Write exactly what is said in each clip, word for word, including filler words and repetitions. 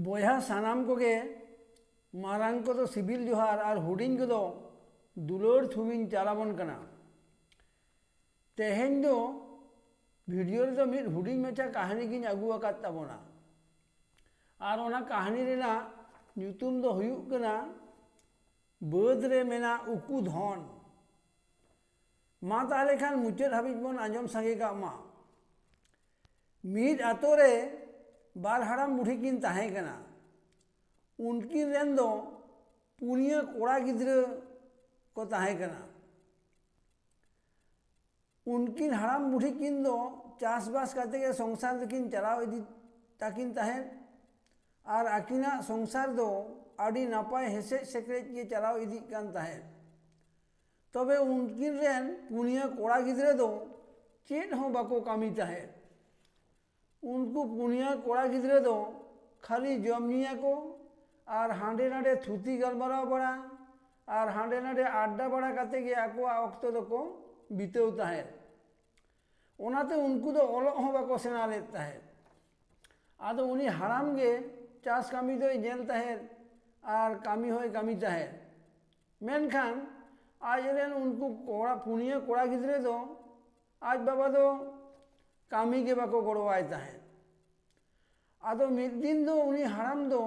ᱵᱚᱭᱦᱟ ᱥᱟᱱᱟᱢ ᱠᱚᱜᱮ, ᱢᱟᱨᱟᱝ ᱠᱚᱫᱚ ᱥᱤᱵᱤᱞ ᱡᱚᱦᱟᱨ ᱟᱨ ᱦᱩᱰᱤᱧ ᱠᱚᱫᱚ ᱫᱩᱞᱟᱹᱲ ᱛᱷᱩᱢᱤᱧ ᱪᱟᱞᱟᱵᱚᱱ ᱠᱟᱱᱟ᱾ ᱛᱮᱦᱮᱧ ᱫᱚ ᱵᱷᱤᱰᱤᱭᱳ ᱨᱮᱫᱚ ᱢᱤᱫ ᱦᱩᱰᱤᱧ ᱢᱟᱪᱷᱟ ᱠᱟᱹᱦᱱᱤ ᱜᱤᱧ ᱟᱹᱜᱩ ᱟᱠᱟᱫ ᱛᱟᱵᱚᱱᱟ᱾ ᱟᱨ ᱚᱱᱟ ᱠᱟᱹᱦᱱᱤ ᱨᱮᱱᱟᱜ ᱧᱩᱛᱩᱢ ᱫᱚ ᱦᱩᱭᱩᱜ ᱠᱟᱱᱟ ᱵᱟᱹᱫᱽ ᱨᱮ ᱢᱮᱱᱟᱜ ᱩᱠᱩ ᱫᱷᱚᱱ᱾ ᱢᱟ ᱛᱟᱦᱞᱮ ᱠᱷᱟᱱ ᱢᱩᱪᱟᱹᱫ ᱦᱟᱹᱵᱤᱡ ᱵᱚᱱ ᱟᱸᱡᱚᱢ ᱥᱟᱸᱜᱮ ᱠᱟᱜ ᱢᱟ᱾ ᱢᱤᱫ ᱟᱛᱳ ᱨᱮ ᱵᱟᱨ ᱦᱟᱲᱟᱢ ᱵᱩᱲᱦᱤ ᱠᱤᱱ ᱛᱟᱦᱮᱸ ᱠᱟᱱᱟ᱾ ᱩᱱᱠᱤᱱ ᱨᱮᱱ ᱫᱚ ᱯᱩᱱᱭᱟᱹ ᱠᱚᱲᱟ ᱜᱤᱫᱽᱨᱟᱹ ᱠᱚ ᱛᱟᱦᱮᱸ ᱠᱟᱱᱟ᱾ ᱩᱱᱠᱤᱱ ᱦᱟᱲᱟᱢ ᱵᱩᱲᱦᱤ ᱠᱤᱱ ᱫᱚ ᱪᱟᱥᱵᱟᱥ ᱠᱟᱛᱮ ᱜᱮ ᱥᱚᱝᱥᱟᱨ ᱫᱚᱠᱤᱱ ᱪᱟᱞᱟᱣ ᱤᱫᱤ ᱛᱟᱹᱠᱤᱱ ᱛᱟᱦᱮᱸᱫ᱾ ᱟᱨ ᱟᱹᱠᱤᱱᱟᱜ ᱥᱚᱝᱥᱟᱨ ᱫᱚ ᱟᱹᱰᱤ ᱱᱟᱯᱟᱭ ᱦᱮᱥᱮᱡ ᱥᱮᱠᱨᱮᱡ ᱜᱮ ᱪᱟᱞᱟᱣ ᱤᱫᱤᱜ ᱠᱟᱱ ᱛᱟᱦᱮᱸᱫ᱾ ᱛᱚᱵᱮ ᱩᱱᱠᱤᱱ ᱨᱮᱱ ᱯᱩᱱᱭᱟᱹ ᱠᱚᱲᱟ ᱜᱤᱫᱽᱨᱟᱹ ᱫᱚ ᱪᱮᱫ ᱦᱚᱸ ᱵᱟᱠᱚ ᱠᱟᱹᱢᱤ ᱛᱟᱦᱮᱸᱫ᱾ ᱩᱱᱠᱩ ᱯᱩᱱᱭᱟᱹ ᱠᱚᱲᱟ ᱜᱤᱫᱽᱨᱟᱹ ᱫᱚ ᱠᱷᱟᱹᱞᱤ ᱡᱚᱢ ᱧᱩᱭᱟᱠᱚ ᱟᱨ ᱦᱟᱸᱰᱮ ᱱᱟᱰᱮ ᱛᱷᱩᱛᱤ ᱜᱟᱞᱢᱟᱨᱟᱣ ᱵᱟᱲᱟ ᱟᱨ ᱦᱟᱸᱰᱮ ᱱᱟᱰᱮ ᱟᱰᱰᱟ ᱵᱟᱲᱟ ᱠᱟᱛᱮ ᱜᱮ ᱟᱠᱚᱣᱟᱜ ᱚᱠᱛᱚ ᱫᱚᱠᱚ ᱵᱤᱛᱟᱹᱣ ᱛᱟᱦᱮᱸᱫ᱾ ᱚᱱᱟᱛᱮ ᱩᱱᱠᱩ ᱫᱚ ᱚᱞᱚᱜ ᱦᱚᱸ ᱵᱟᱠᱚ ᱥᱮᱬᱟ ᱞᱮᱫ ᱛᱟᱦᱮᱸᱫ᱾ ᱟᱫᱚ ᱩᱱᱤ ᱦᱟᱲᱟᱢ ᱜᱮ ᱪᱟᱥ ᱠᱟᱹᱢᱤ ᱫᱚᱭ ᱧᱮᱞ ᱛᱟᱦᱮᱸᱫ ᱟᱨ ᱠᱟᱹᱢᱤ ᱦᱚᱸᱭ ᱠᱟᱹᱢᱤ ᱛᱟᱦᱮᱸᱫ᱾ ᱢᱮᱱᱠᱷᱟᱱ ᱟᱡ ᱨᱮᱱ ᱩᱱᱠᱩ ᱠᱚᱲᱟ, ᱯᱩᱱᱭᱟᱹ ᱠᱚᱲᱟ ᱜᱤᱫᱽᱨᱟᱹ ᱫᱚ ᱟᱡ ᱵᱟᱵᱟ ᱫᱚ ᱠᱟᱹᱢᱤ ᱜᱮ ᱵᱟᱠᱚ ᱜᱚᱲᱚᱣᱟᱭ ᱛᱟᱦᱮᱸᱫ᱾ ᱟᱫᱚ ᱢᱤᱫ ᱫᱤᱱ ᱫᱚ ᱩᱱᱤ ᱦᱟᱲᱟᱢ ᱫᱚ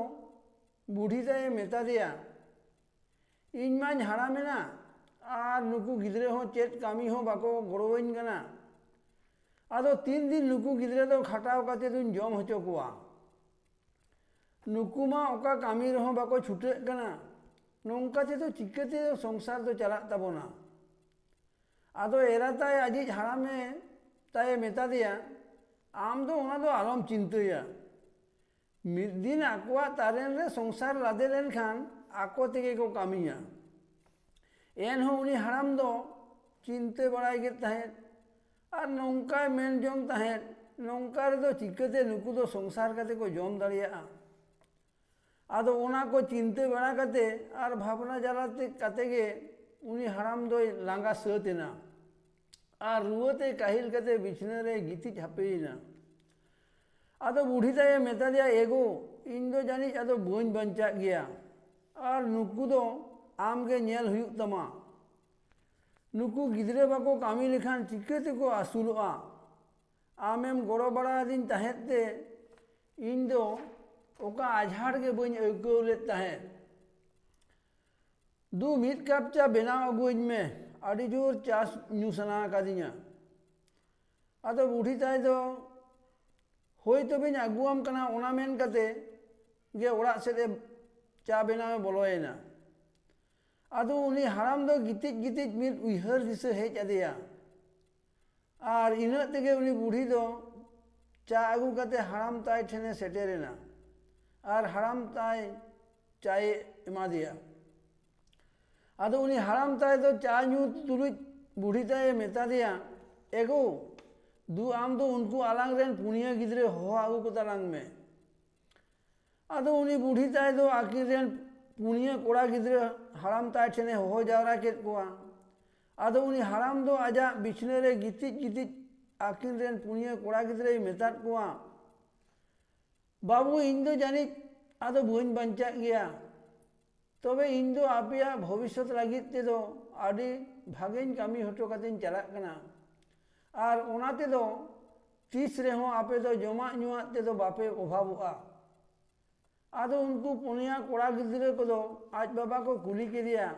ᱵᱩᱰᱷᱤ ᱛᱟᱭᱮ ᱢᱮᱛᱟ ᱫᱮᱭᱟ, "ᱤᱧ ᱢᱟᱧ ᱦᱟᱲᱟᱢᱮᱱᱟ ᱟᱨ ᱱᱩᱠᱩ ᱜᱤᱫᱽᱨᱟᱹ ᱦᱚᱸ ᱪᱮᱫ ᱠᱟᱹᱢᱤ ᱦᱚᱸ ᱵᱟᱠᱚ ᱜᱚᱲᱚᱣᱟᱹᱧ ᱠᱟᱱᱟ᱾ ᱟᱫᱚ ᱛᱤᱱ ᱫᱤᱱ ᱱᱩᱠᱩ ᱜᱤᱫᱽᱨᱟᱹ ᱫᱚ ᱠᱷᱟᱴᱟᱣ ᱠᱟᱛᱮ ᱫᱩᱧ ᱡᱚᱢ ᱦᱚᱪᱚ ᱠᱚᱣᱟ? ᱱᱩᱠᱩ ᱢᱟ ᱚᱠᱟ ᱠᱟᱹᱢᱤ ᱨᱮᱦᱚᱸ ᱵᱟᱠᱚ ᱪᱷᱩᱴᱟᱹᱜ ᱠᱟᱱᱟ᱾ ᱱᱚᱝᱠᱟ ᱛᱮᱫᱚ ᱪᱤᱠᱟᱹᱛᱮ ᱥᱚᱝᱥᱟᱨ ᱫᱚ ᱪᱟᱞᱟᱜ ᱛᱟᱵᱚᱱᱟ?" ᱟᱫᱚ ᱮᱨᱟ ᱛᱟᱭ ᱟᱡᱤᱡ ᱦᱟᱲᱟᱢᱮ ᱛᱟᱭᱮ ᱢᱮᱛᱟ ᱫᱮᱭᱟ, "ᱟᱢ ᱫᱚ ᱚᱱᱟ ᱫᱚ ᱟᱞᱚᱢ ᱪᱤᱱᱛᱟᱹᱭᱟ᱾ ᱢᱤᱫ ᱫᱤᱱ ᱟᱠᱚᱣᱟᱜ ᱛᱟᱨᱮᱱ ᱨᱮ ᱥᱚᱝᱥᱟᱨ ᱞᱟᱫᱮ ᱞᱮᱱᱠᱷᱟᱱ ᱟᱠᱚ ᱛᱮᱜᱮ ᱠᱚ ᱠᱟᱹᱢᱤᱭᱟ᱾" ᱮᱱᱦᱚᱸ ᱩᱱᱤ ᱦᱟᱲᱟᱢ ᱫᱚ ᱪᱤᱱᱛᱟᱹ ᱵᱟᱲᱟᱭ ᱜᱮ ᱛᱟᱦᱮᱸᱫ᱾ ᱟᱨ ᱱᱚᱝᱠᱟᱭ ᱢᱮᱱ ᱡᱚᱝ ᱛᱟᱦᱮᱸᱫ, "ᱱᱚᱝᱠᱟ ᱨᱮᱫᱚ ᱪᱤᱠᱟᱹᱛᱮ ᱱᱩᱠᱩ ᱫᱚ ᱥᱚᱝᱥᱟᱨ ᱠᱟᱛᱮ ᱠᱚ ᱡᱚᱢ ᱫᱟᱲᱮᱭᱟᱜᱼᱟ?" ᱟᱫᱚ ᱚᱱᱟ ᱠᱚ ᱪᱤᱱᱛᱟᱹ ᱵᱟᱲᱟ ᱠᱟᱛᱮ ᱟᱨ ᱵᱷᱟᱵᱽᱱᱟ ᱡᱟᱞᱟᱛᱮ ᱠᱟᱛᱮ ᱜᱮ ᱩᱱᱤ ᱦᱟᱲᱟᱢ ᱫᱚᱭ ᱞᱟᱸᱜᱟ ᱥᱟᱹᱛ ᱮᱱᱟ᱾ ᱟᱨ ᱨᱩᱣᱟᱹᱛᱮ ᱠᱟᱹᱦᱤᱞ ᱠᱟᱛᱮ ᱵᱤᱪᱷᱱᱟᱹ ᱨᱮ ᱜᱤᱛᱤᱡ ᱦᱟᱯᱮᱭᱮᱱᱟ᱾ ᱟᱫᱚ ᱵᱩᱰᱷᱤ ᱛᱟᱭᱮ ᱢᱮᱛᱟ ᱫᱮᱭᱟ, "ᱮ ᱜᱳ, ᱤᱧ ᱫᱚ ᱡᱟᱹᱱᱤᱡ ᱟᱫᱚ ᱵᱟᱹᱧ ᱵᱟᱧᱪᱟᱜ ᱜᱮᱭᱟ᱾ ᱟᱨ ᱱᱩᱠᱩ ᱫᱚ ᱟᱢ ᱜᱮ ᱧᱮᱞ ᱦᱩᱭᱩᱜ ᱛᱟᱢᱟ᱾ ᱱᱩᱠᱩ ᱜᱤᱫᱽᱨᱟᱹ ᱵᱟᱠᱚ ᱠᱟᱹᱢᱤ ᱞᱮᱠᱷᱟᱱ ᱪᱤᱠᱟᱹ ᱛᱮᱠᱚ ᱟᱹᱥᱩᱞᱚᱜᱼᱟ? ᱟᱢᱮᱢ ᱜᱚᱲᱚ ᱵᱟᱲᱟ ᱟᱹᱫᱤᱧ ᱛᱟᱦᱮᱸᱫ ᱛᱮ ᱤᱧ ᱫᱚ ᱚᱠᱟ ᱟᱡᱷᱟᱲ ᱜᱮ ᱵᱟᱹᱧ ᱟᱹᱭᱠᱟᱹᱣ ᱞᱮᱫ ᱛᱟᱦᱮᱸᱫ᱾ "ᱫᱩ, ᱢᱤᱫ ᱠᱟᱯ ᱪᱟ ᱵᱮᱱᱟᱣ ᱟᱹᱜᱩᱣᱟᱹᱧ ᱢᱮ, ᱟᱹᱰᱤ ᱡᱳᱨ ᱪᱟ ᱧᱩ ᱥᱟᱱᱟ ᱟᱠᱟᱫᱤᱧᱟ᱾" ᱟᱫᱚ ᱵᱩᱰᱷᱤ ᱛᱟᱭ ᱫᱚ, "ᱦᱳᱭ ᱛᱚᱵᱮᱧ ᱟᱹᱜᱩᱣᱟᱢ ᱠᱟᱱᱟ", ᱚᱱᱟ ᱢᱮᱱ ᱠᱟᱛᱮ ᱜᱮ ᱚᱲᱟᱜ ᱥᱮᱫ ᱮ ᱪᱟ ᱵᱮᱱᱟᱣ ᱮ ᱵᱚᱞᱚᱭᱮᱱᱟ᱾ ᱟᱫᱚ ᱩᱱᱤ ᱦᱟᱲᱟᱢ ᱫᱚ ᱜᱤᱛᱤᱡ ᱜᱤᱛᱤᱡ ᱢᱤᱫ ᱩᱭᱦᱟᱹᱨ ᱫᱤᱥᱟᱹ ᱦᱮᱡ ᱟᱫᱮᱭᱟ᱾ ᱟᱨ ᱤᱱᱟᱹᱜ ᱛᱮᱜᱮ ᱩᱱᱤ ᱵᱩᱰᱷᱤ ᱫᱚ ᱪᱟ ᱟᱹᱜᱩ ᱠᱟᱛᱮ ᱦᱟᱲᱟᱢ ᱛᱟᱭ ᱴᱷᱮᱱᱮ ᱥᱮᱴᱮᱨᱮᱱᱟ ᱟᱨ ᱦᱟᱲᱟᱢ ᱛᱟᱭ ᱪᱟᱭ ᱮᱢᱟᱫᱮᱭᱟ᱾ ᱟᱫᱚ ᱩᱱᱤ ᱦᱟᱲᱟᱢ ᱛᱟᱭ ᱫᱚ ᱪᱟ ᱧᱩ ᱛᱩᱞᱩᱡ ᱵᱩᱰᱷᱤ ᱛᱟᱭ ᱮ ᱢᱮᱛᱟ ᱫᱮᱭᱟ, "ᱮᱜᱳ, ᱫᱩ, ᱟᱢ ᱫᱚ ᱩᱱᱠᱩ ᱟᱞᱟᱝ ᱨᱮᱱ ᱯᱩᱱᱭᱟᱹ ᱜᱤᱫᱽᱨᱟᱹ ᱦᱚᱦᱚ ᱟᱹᱜᱩ ᱠᱚ ᱛᱟᱞᱟᱝ ᱢᱮ᱾" ᱟᱫᱚ ᱩᱱᱤ ᱵᱩᱰᱷᱤ ᱛᱟᱭ ᱫᱚ ᱟᱹᱠᱤᱱ ᱨᱮᱱ ᱯᱩᱱᱭᱟᱹ ᱠᱚᱲᱟ ᱜᱤᱫᱽᱨᱟᱹ ᱦᱟᱲᱟᱢ ᱛᱟᱭ ᱴᱷᱮᱱᱮ ᱦᱚᱦᱚ ᱡᱟᱣᱨᱟ ᱠᱮᱫ ᱠᱚᱣᱟ᱾ ᱟᱫᱚ ᱩᱱᱤ ᱦᱟᱲᱟᱢ ᱫᱚ ᱟᱡᱟᱜ ᱵᱤᱪᱷᱱᱟᱹ ᱨᱮ ᱜᱤᱛᱤᱡ ᱜᱤᱛᱤᱡ ᱟᱹᱠᱤᱱ ᱨᱮᱱ ᱯᱩᱱᱭᱟᱹ ᱠᱚᱲᱟ ᱜᱤᱫᱽᱨᱟᱹᱭ ᱢᱮᱛᱟᱫ ᱠᱚᱣᱟ, "ᱵᱟᱹᱵᱩ, ᱤᱧ ᱫᱚ ᱡᱟᱹᱱᱤᱡ ᱟᱫᱚ ᱵᱟᱹᱧ ᱵᱟᱧᱪᱟᱜ ᱜᱮᱭᱟ᱾ ᱛᱚᱵᱮ ᱤᱧ ᱫᱚ ᱟᱯᱮᱭᱟᱜ ᱵᱷᱚᱵᱤᱥᱥᱚᱛ ᱞᱟᱹᱜᱤᱫ ᱛᱮᱫᱚ ᱟᱹᱰᱤ ᱵᱷᱟᱜᱮᱧ ᱠᱟᱹᱢᱤ ᱦᱚᱴᱚ ᱠᱟᱛᱮᱧ ᱪᱟᱞᱟᱜ ᱠᱟᱱᱟ᱾ ᱟᱨ ᱚᱱᱟ ᱛᱮᱫᱚ ᱛᱤᱥ ᱨᱮᱦᱚᱸ ᱟᱯᱮ ᱫᱚ ᱡᱚᱢᱟᱜ ᱧᱩᱣᱟᱜ ᱛᱮᱫᱚ ᱵᱟᱯᱮ ᱚᱵᱷᱟᱵᱚᱜᱼᱟ᱾" ᱟᱫᱚ ᱩᱱᱠᱩ ᱯᱩᱱᱭᱟ ᱠᱚᱲᱟ ᱜᱤᱫᱽᱨᱟᱹ ᱠᱚᱫᱚ ᱟᱡ ᱵᱟᱵᱟ ᱠᱚ ᱠᱩᱞᱤ ᱠᱮᱫᱮᱭᱟ,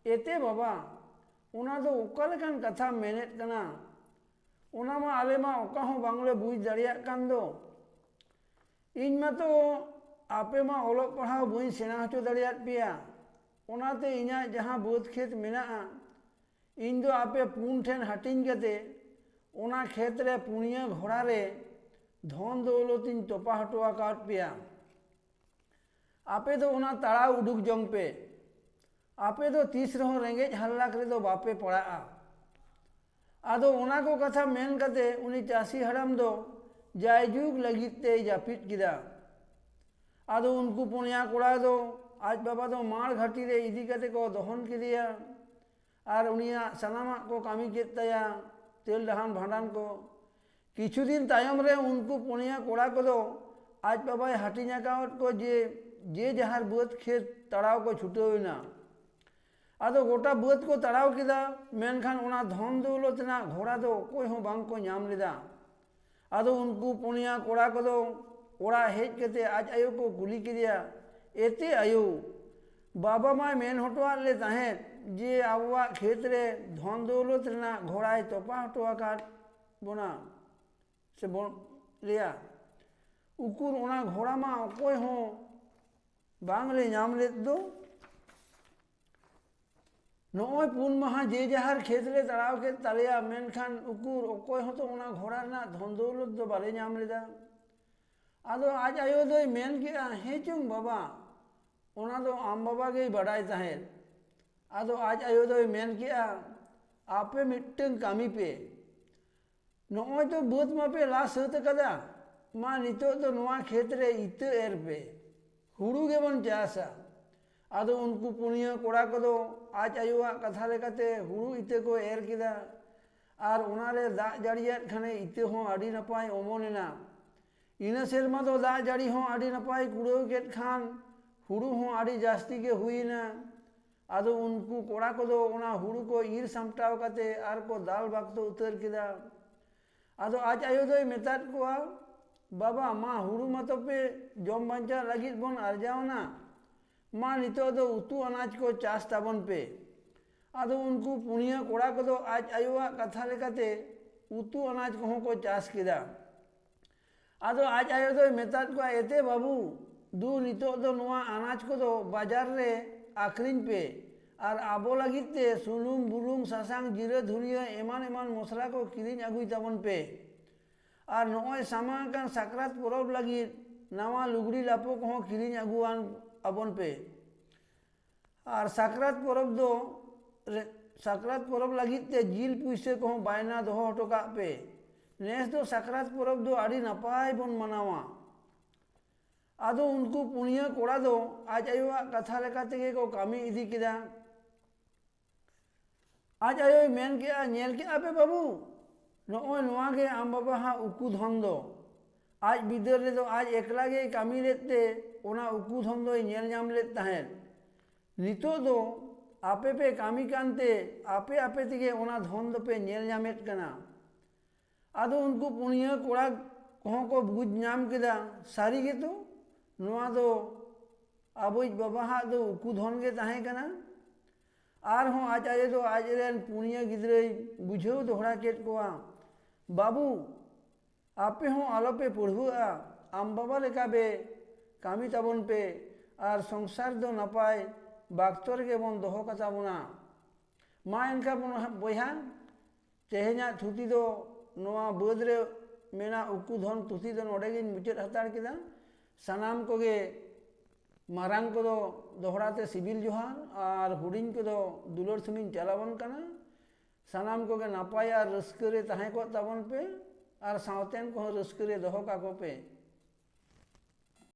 "ᱮᱛᱮ ᱵᱟᱵᱟ, ᱚᱱᱟ ᱫᱚ ᱚᱠᱟ ᱞᱮᱠᱟᱱ ᱠᱟᱛᱷᱟᱢ ᱢᱮᱱᱮᱫ ᱠᱟᱱᱟ? ᱚᱱᱟ ᱢᱟ ᱟᱞᱮ ᱢᱟ ᱚᱠᱟ ᱦᱚᱸ ᱵᱟᱝᱞᱮ ᱵᱩᱡᱽ ᱫᱟᱲᱮᱭᱟᱜ ᱠᱟᱱ ᱫᱚ᱾ ᱤᱧ ᱢᱟᱛᱚ ᱟᱯᱮ ᱢᱟ ᱚᱞᱚᱜ ᱯᱟᱲᱦᱟᱣ ᱵᱟᱹᱧ ᱥᱮᱬᱟ ᱦᱚᱪᱚ ᱫᱟᱲᱮᱭᱟᱫ ᱯᱮᱭᱟ᱾ ᱚᱱᱟᱛᱮ ᱤᱧᱟᱹᱜ ᱡᱟᱦᱟᱸ ᱵᱟᱹᱫᱽ ᱠᱷᱮᱛ ᱢᱮᱱᱟᱜᱼᱟ, ᱤᱧ ᱫᱚ ᱟᱯᱮ ᱯᱩᱱ ᱴᱷᱮᱱ ᱦᱟᱹᱴᱤᱧ ᱠᱟᱛᱮ ᱚᱱᱟ ᱠᱷᱮᱛ ᱨᱮ ᱯᱩᱱᱭᱟᱹ ᱜᱷᱚᱲᱟ ᱨᱮ ᱫᱷᱚᱱ ᱫᱚᱣᱞᱚᱛ ᱤᱧ ᱛᱚᱯᱟ ᱦᱚᱴᱚ ᱟᱠᱟᱫ ᱯᱮᱭᱟ᱾ ᱟᱯᱮ ᱫᱚ ᱚᱱᱟ ᱛᱟᱲᱟᱣ ᱩᱰᱩᱠ ᱡᱚᱝ ᱯᱮ᱾ ᱟᱯᱮ ᱫᱚ ᱛᱤᱥ ᱨᱮᱦᱚᱸ ᱨᱮᱸᱜᱮᱡ ᱦᱟᱞᱞᱟᱠ ᱨᱮᱫᱚ ᱵᱟᱯᱮ ᱯᱟᱲᱟᱜᱼᱟ᱾" ᱟᱫᱚ ᱚᱱᱟ ᱠᱚ ᱠᱟᱛᱷᱟ ᱢᱮᱱ ᱠᱟᱛᱮ ᱩᱱᱤ ᱪᱟᱹᱥᱤ ᱦᱟᱲᱟᱢ ᱫᱚ ᱡᱟᱭᱡᱩᱜᱽ ᱞᱟᱹᱜᱤᱫ ᱛᱮᱭ ᱡᱟᱹᱯᱤᱫ ᱠᱮᱫᱟ᱾ ᱟᱫᱚ ᱩᱱᱠᱩ ᱯᱩᱱᱭᱟ ᱠᱚᱲᱟ ᱫᱚ ᱟᱡ ᱵᱟᱵᱟ ᱫᱚ ᱢᱟᱲ ᱜᱷᱟᱹᱴᱤ ᱨᱮ ᱤᱫᱤ ᱠᱟᱛᱮ ᱠᱚ ᱫᱚᱦᱚᱱ ᱠᱮᱫᱮᱭᱟ᱾ ᱟᱨ ᱩᱱᱤᱭᱟᱜ ᱥᱟᱱᱟᱢᱟᱜ ᱠᱚ ᱠᱟᱹᱢᱤ ᱠᱮᱫ ᱛᱟᱭᱟ, ᱛᱮᱞ ᱰᱟᱦᱟᱱ ᱵᱷᱟᱸᱰᱟᱱ ᱠᱚ᱾ ᱠᱤᱪᱷᱩ ᱫᱤᱱ ᱛᱟᱭᱚᱢ ᱨᱮ ᱩᱱᱠᱩ ᱯᱩᱱᱭᱟ ᱠᱚᱲᱟ ᱠᱚᱫᱚ ᱟᱡ ᱵᱟᱵᱟᱭ ᱦᱟᱹᱴᱤᱧ ᱟᱠᱟᱫ ᱠᱚ ᱡᱮ, ᱡᱮ ᱡᱟᱦᱟᱨ ᱵᱟᱹᱫᱽ ᱠᱷᱮᱛ ᱛᱟᱲᱟᱣ ᱠᱚ ᱪᱷᱩᱴᱟᱹᱣ ᱮᱱᱟ᱾ ᱟᱫᱚ ᱜᱚᱴᱟ ᱵᱟᱹᱫᱽ ᱠᱚ ᱛᱟᱲᱟᱣ ᱠᱮᱫᱟ, ᱢᱮᱱᱠᱷᱟᱱ ᱚᱱᱟ ᱫᱷᱚᱱ ᱫᱚᱣᱞᱚᱛ ᱨᱮᱱᱟᱜ ᱜᱷᱚᱲᱟ ᱫᱚ ᱚᱠᱚᱭ ᱦᱚᱸ ᱵᱟᱝ ᱠᱚ ᱧᱟᱢ ᱞᱮᱫᱟ᱾ ᱟᱫᱚ ᱩᱱᱠᱩ ᱯᱩᱱᱭᱟ ᱠᱚᱲᱟ ᱠᱚᱫᱚ ᱚᱲᱟᱜ ᱦᱮᱡ ᱠᱟᱛᱮ ᱟᱡ ᱟᱭᱳ ᱠᱚ ᱠᱩᱞᱤ ᱠᱮᱫᱮᱭᱟ, "ᱮᱛᱮ ᱟᱭᱳ, ᱵᱟᱵᱟ ᱢᱟᱭ ᱢᱮᱱ ᱦᱚᱴᱚᱣᱟᱫ ᱞᱮ ᱛᱟᱦᱮᱸᱫ ᱡᱮ ᱟᱵᱚᱣᱟᱜ ᱠᱷᱮᱛ ᱨᱮ ᱫᱷᱚᱱ ᱫᱚᱣᱞᱚᱛ ᱨᱮᱱᱟᱜ ᱜᱷᱚᱲᱟᱭ ᱛᱚᱯᱟ ᱦᱚᱴᱚ ᱟᱠᱟᱫ ᱵᱚᱱᱟ ᱥᱮ ᱵᱚᱱ ᱞᱟᱹᱭᱟ, ᱩᱠᱩᱨ ᱚᱱᱟ ᱜᱷᱚᱲᱟ ᱢᱟ ᱚᱠᱚᱭ ᱦᱚᱸ ᱵᱟᱝ ᱞᱮ ᱧᱟᱢ ᱞᱮᱫ ᱫᱚ᱾ ᱱᱚᱜᱼᱚᱭ ᱯᱩᱱ ᱢᱟᱦᱟ ᱡᱮ ᱡᱟᱦᱟᱨ ᱠᱷᱮᱛ ᱞᱮ ᱛᱟᱲᱟᱣ ᱠᱮᱫ ᱛᱟᱞᱮᱭᱟ, ᱢᱮᱱᱠᱷᱟᱱ ᱩᱠᱩᱨ ᱚᱠᱚᱭ ᱦᱚᱸᱛᱚ ᱚᱱᱟ ᱜᱷᱚᱲᱟ ᱨᱮᱱᱟᱜ ᱫᱷᱚᱱ ᱫᱚᱣᱞᱚᱛ ᱫᱚ ᱵᱟᱞᱮ ᱧᱟᱢ ᱞᱮᱫᱟ᱾" ᱟᱫᱚ ᱟᱡ ᱟᱭᱳ ᱫᱚᱭ ᱢᱮᱱ ᱠᱮᱫᱼᱟ, "ᱦᱮᱸ ᱪᱚᱝ ᱵᱟᱵᱟ, ᱚᱱᱟ ᱫᱚ ᱟᱢ ᱵᱟᱵᱟ ᱜᱮᱭ ᱵᱟᱰᱟᱭ ᱛᱟᱦᱮᱸᱫ᱾" ᱟᱫᱚ ᱟᱡ ᱟᱭᱳ ᱫᱚᱭ ᱢᱮᱱ ᱠᱮᱫᱼᱟ, "ᱟᱯᱮ ᱢᱤᱫᱴᱟᱹᱝ ᱠᱟᱹᱢᱤ ᱯᱮ, ᱱᱚᱜᱼᱚᱭ ᱛᱚ ᱵᱟᱹᱫᱽ ᱢᱟᱯᱮ ᱞᱟ ᱥᱟᱹᱛ ᱟᱠᱟᱫᱟ, ᱢᱟ ᱱᱤᱛᱚᱜ ᱫᱚ ᱱᱚᱣᱟ ᱠᱷᱮᱛ ᱨᱮ ᱤᱛᱟᱹ ᱮᱨ ᱯᱮ, ᱦᱩᱲᱩ ᱜᱮᱵᱚᱱ ᱪᱟᱥᱟ᱾" ᱟᱫᱚ ᱩᱱᱠᱩ ᱯᱩᱱᱭᱟᱹ ᱠᱚᱲᱟ ᱠᱚᱫᱚ ᱟᱡ ᱟᱭᱳᱣᱟᱜ ᱠᱟᱛᱷᱟ ᱞᱮᱠᱟᱛᱮ ᱦᱩᱲᱩ ᱤᱛᱟᱹ ᱠᱚ ᱮᱨ ᱠᱮᱫᱟ᱾ ᱟᱨ ᱚᱱᱟᱨᱮ ᱫᱟᱜ ᱡᱟᱹᱲᱤᱭᱟᱫ ᱠᱷᱟᱱᱮ ᱤᱛᱟᱹ ᱦᱚᱸ ᱟᱹᱰᱤ ᱱᱟᱯᱟᱭ ᱚᱢᱚᱱ ᱮᱱᱟ᱾ ᱤᱱᱟᱹ ᱥᱮᱨᱢᱟ ᱫᱚ ᱫᱟᱜ ᱡᱟᱹᱲᱤ ᱦᱚᱸ ᱟᱹᱰᱤ ᱱᱟᱯᱟᱭ ᱠᱩᱲᱟᱹᱣ ᱠᱮᱫ ᱠᱷᱟᱱ ᱦᱩᱲᱩ ᱦᱚᱸ ᱟᱹᱰᱤ ᱡᱟᱹᱥᱛᱤ ᱜᱮ ᱦᱩᱭᱮᱱᱟ᱾ ᱟᱫᱚ ᱩᱱᱠᱩ ᱠᱚᱲᱟ ᱠᱚᱫᱚ ᱚᱱᱟ ᱦᱩᱲᱩ ᱠᱚ ᱤᱨ ᱥᱟᱢᱴᱟᱣ ᱠᱟᱛᱮ ᱟᱨ ᱠᱚ ᱫᱟᱞ ᱵᱟᱠᱛᱚ ᱩᱛᱟᱹᱨ ᱠᱮᱫᱟ᱾ ᱟᱫᱚ ᱟᱡ ᱟᱭᱳ ᱫᱚᱭ ᱢᱮᱛᱟᱫ ᱠᱚᱣᱟ, "ᱵᱟᱵᱟ, ᱢᱟ ᱦᱩᱲᱩ ᱢᱟᱛᱚ ᱯᱮ ᱡᱚᱢ ᱵᱟᱧᱪᱟᱣ ᱞᱟᱹᱜᱤᱫ ᱵᱚᱱ ᱟᱨᱡᱟᱣᱱᱟ, ᱢᱟ ᱱᱤᱛᱚᱜ ᱫᱚ ᱩᱛᱩ ᱟᱱᱟᱡᱽ ᱠᱚ ᱪᱟᱥ ᱛᱟᱵᱚᱱ ᱯᱮ᱾" ᱟᱫᱚ ᱩᱱᱠᱩ ᱯᱩᱱᱭᱟᱹ ᱠᱚᱲᱟ ᱠᱚᱫᱚ ᱟᱡ ᱟᱭᱳᱣᱟᱜ ᱠᱟᱛᱷᱟ ᱞᱮᱠᱟᱛᱮ ᱩᱛᱩ ᱟᱱᱟᱡᱽ ᱠᱚᱦᱚᱸ ᱠᱚ ᱪᱟᱥ ᱠᱮᱫᱟ᱾ ᱟᱫᱚ ᱟᱡ ᱟᱭᱳ ᱫᱚᱭ ᱢᱮᱛᱟᱫ ᱠᱚᱣᱟ, "ᱮᱛᱮ ᱵᱟᱹᱵᱩ, ᱫᱩ ᱱᱤᱛᱚᱜ ᱫᱚ ᱱᱚᱣᱟ ᱟᱱᱟᱡᱽ ᱠᱚᱫᱚ ᱵᱟᱡᱟᱨ ᱨᱮ ᱟᱹᱠᱷᱨᱤᱧ ᱯᱮ ᱟᱨ ᱟᱵᱚ ᱞᱟᱹᱜᱤᱫ ᱛᱮ ᱥᱩᱱᱩᱢ, ᱵᱩᱞᱩᱝ, ᱥᱟᱥᱟᱝ, ᱡᱤᱨᱟᱹ, ᱫᱷᱩᱱᱤᱭᱟᱹ ᱮᱢᱟᱱ ᱮᱢᱟᱱ ᱢᱚᱥᱞᱟ ᱠᱚ ᱠᱤᱨᱤᱧ ᱟᱹᱜᱩᱭ ᱛᱟᱵᱚᱱ ᱯᱮ᱾ ᱟᱨ ᱱᱚᱜᱼᱚᱭ ᱥᱟᱢᱟᱝ ᱟᱠᱟᱱ ᱥᱟᱠᱨᱟᱛ ᱯᱚᱨᱚᱵᱽ ᱞᱟᱹᱜᱤᱫ ᱱᱟᱣᱟ ᱞᱩᱜᱽᱲᱤ ᱞᱟᱯᱚ ᱠᱚᱦᱚᱸ ᱠᱤᱨᱤᱧ ᱟᱹᱜᱩᱣᱟᱱ ᱟᱵᱚᱱ ᱯᱮ᱾ ᱟᱨ ᱥᱟᱠᱨᱟᱛ ᱯᱚᱨᱚᱵᱽ ᱫᱚ ᱨᱮ-, ᱥᱟᱠᱨᱟᱛ ᱯᱚᱨᱚᱵᱽ ᱞᱟᱹᱜᱤᱫ ᱛᱮ ᱡᱤᱞ ᱯᱩᱭᱥᱟᱹ ᱠᱚᱦᱚᱸ ᱵᱟᱭᱱᱟ ᱫᱚᱦᱚ ᱦᱚᱴᱚ ᱠᱟᱜ ᱯᱮ᱾ ᱱᱮᱥ ᱫᱚ ᱥᱟᱠᱨᱟᱛ ᱯᱚᱨᱚᱵᱽ ᱫᱚ ᱟᱹᱰᱤ ᱱᱟᱯᱟᱭ ᱵᱚᱱ ᱢᱟᱱᱟᱣᱟ᱾" ᱟᱫᱚ ᱩᱱᱠᱩ ᱯᱩᱱᱭᱟᱹ ᱠᱚᱲᱟ ᱫᱚ ᱟᱡ ᱟᱭᱳᱣᱟᱜ ᱠᱟᱛᱷᱟ ᱞᱮᱠᱟ ᱛᱮᱜᱮ ᱠᱚ ᱠᱟᱹᱢᱤ ᱤᱫᱤ ᱠᱮᱫᱟ᱾ ᱟᱡ ᱟᱭᱳᱭ ᱢᱮᱱ ᱠᱮᱜᱼᱟ, "ᱧᱮᱞ ᱠᱮᱜᱼᱟ ᱯᱮ ᱵᱟᱹᱵᱩ, ᱱᱚᱜᱼᱚᱭ ᱱᱚᱣᱟ ᱜᱮ ᱟᱢ ᱵᱟᱵᱟ ᱦᱟᱜ ᱩᱠᱩ ᱫᱷᱚᱱ ᱫᱚ᱾ ᱟᱡ ᱵᱤᱫᱟᱹᱞ ᱨᱮᱫᱚ ᱟᱡ ᱮᱠᱞᱟ ᱜᱮᱭ ᱠᱟᱹᱢᱤ ᱞᱮᱫ ᱛᱮ ᱚᱱᱟ ᱩᱠᱩ ᱫᱷᱚᱱ ᱫᱚᱭ ᱧᱮᱞ ᱧᱟᱢ ᱞᱮᱫ ᱛᱟᱦᱮᱸᱫ᱾ ᱱᱤᱛᱚᱜ ᱫᱚ ᱟᱯᱮ ᱯᱮ ᱠᱟᱹᱢᱤ ᱠᱟᱱᱛᱮ ᱟᱯᱮ ᱟᱯᱮ ᱛᱮᱜᱮ ᱚᱱᱟ ᱫᱷᱚᱱ ᱫᱚᱯᱮ ᱧᱮᱞ ᱧᱟᱢᱮᱫ ᱠᱟᱱᱟ᱾ ᱟᱫᱚ ᱩᱱᱠᱩ ᱯᱩᱱᱭᱟᱹ ᱠᱚᱲᱟ ᱠᱚᱦᱚᱸ ᱠᱚ ᱵᱩᱡᱽ ᱧᱟᱢ ᱠᱮᱫᱟ, ᱥᱟᱹᱨᱤ ᱜᱮᱛᱚ ᱱᱚᱣᱟ ᱫᱚ ᱟᱵᱚᱭᱤᱡ ᱵᱟᱵᱟᱣᱟᱜ ᱫᱚ ᱩᱠᱩ ᱫᱷᱚᱱ ᱜᱮ ᱛᱟᱦᱮᱸ ᱠᱟᱱᱟ᱾ ᱟᱨᱦᱚᱸ ᱟᱡ ᱟᱭᱳ ᱫᱚ ᱟᱡᱨᱮᱱ ᱯᱩᱱᱭᱟᱹ ᱜᱤᱫᱽᱨᱟᱹᱭ ᱵᱩᱡᱷᱟᱹᱣ ᱫᱚᱦᱲᱟ ᱠᱮᱫ ᱠᱚᱣᱟ, ᱵᱟᱹᱵᱩ, ᱟᱯᱮ ᱦᱚᱸ ᱟᱞᱚᱯᱮ ᱯᱟᱹᱲᱦᱩᱣᱟᱹᱜᱼᱟ, ᱟᱢ ᱵᱟᱵᱟ ᱞᱮᱠᱟ ᱯᱮ ᱠᱟᱹᱢᱤ ᱛᱟᱵᱚᱱ ᱯᱮ ᱟᱨ ᱥᱚᱝᱥᱟᱨ ᱫᱚ ᱱᱟᱯᱟᱭ ᱵᱟᱠᱛᱚ ᱨᱮᱜᱮ ᱵᱚᱱ ᱫᱚᱦᱚ ᱠᱟᱛᱟ ᱵᱚᱱᱟ᱾ ᱢᱟ ᱮᱱᱠᱷᱟᱱ ᱵᱚᱱ ᱵᱚᱭᱦᱟ, ᱛᱮᱦᱮᱧᱟᱜ ᱛᱷᱩᱛᱤ ᱫᱚ ᱱᱚᱣᱟ ᱵᱟᱹᱫᱽ ᱨᱮ ᱢᱮᱱᱟᱜ ᱩᱠᱩ ᱫᱷᱚᱱ ᱛᱷᱩᱛᱤ ᱫᱚ ᱱᱚᱰᱮ ᱜᱤᱧ ᱢᱩᱪᱟᱹᱫ ᱦᱟᱛᱟᱲ ᱠᱮᱫᱟ᱾ ᱥᱟᱱᱟᱢ ᱠᱚᱜᱮ ᱢᱟᱨᱟᱝ ᱠᱚᱫᱚ ᱫᱚᱦᱲᱟ ᱛᱮ ᱥᱤᱵᱤᱞ ᱡᱚᱦᱟᱨ ᱟᱨ ᱦᱩᱰᱤᱧ ᱠᱚᱫᱚ ᱫᱩᱞᱟᱹᱲ ᱥᱩᱢᱤᱧ ᱪᱟᱞᱟᱵᱚᱱ ᱠᱟᱱᱟ᱾ ᱥᱟᱱᱟᱢ ᱠᱚᱜᱮ ᱱᱟᱯᱟᱭ ᱟᱨ ᱨᱟᱹᱥᱠᱟᱹ ᱨᱮ ᱛᱟᱦᱮᱸ ᱠᱚᱜ ᱛᱟᱵᱚᱱ ᱯᱮ ᱟᱨ ᱥᱟᱶᱛᱮᱱ ᱠᱚᱦᱚᱸ ᱨᱟᱹᱥᱠᱟᱹ ᱨᱮ ᱫᱚᱦᱚ ᱠᱟᱠᱚ ᱯᱮ᱾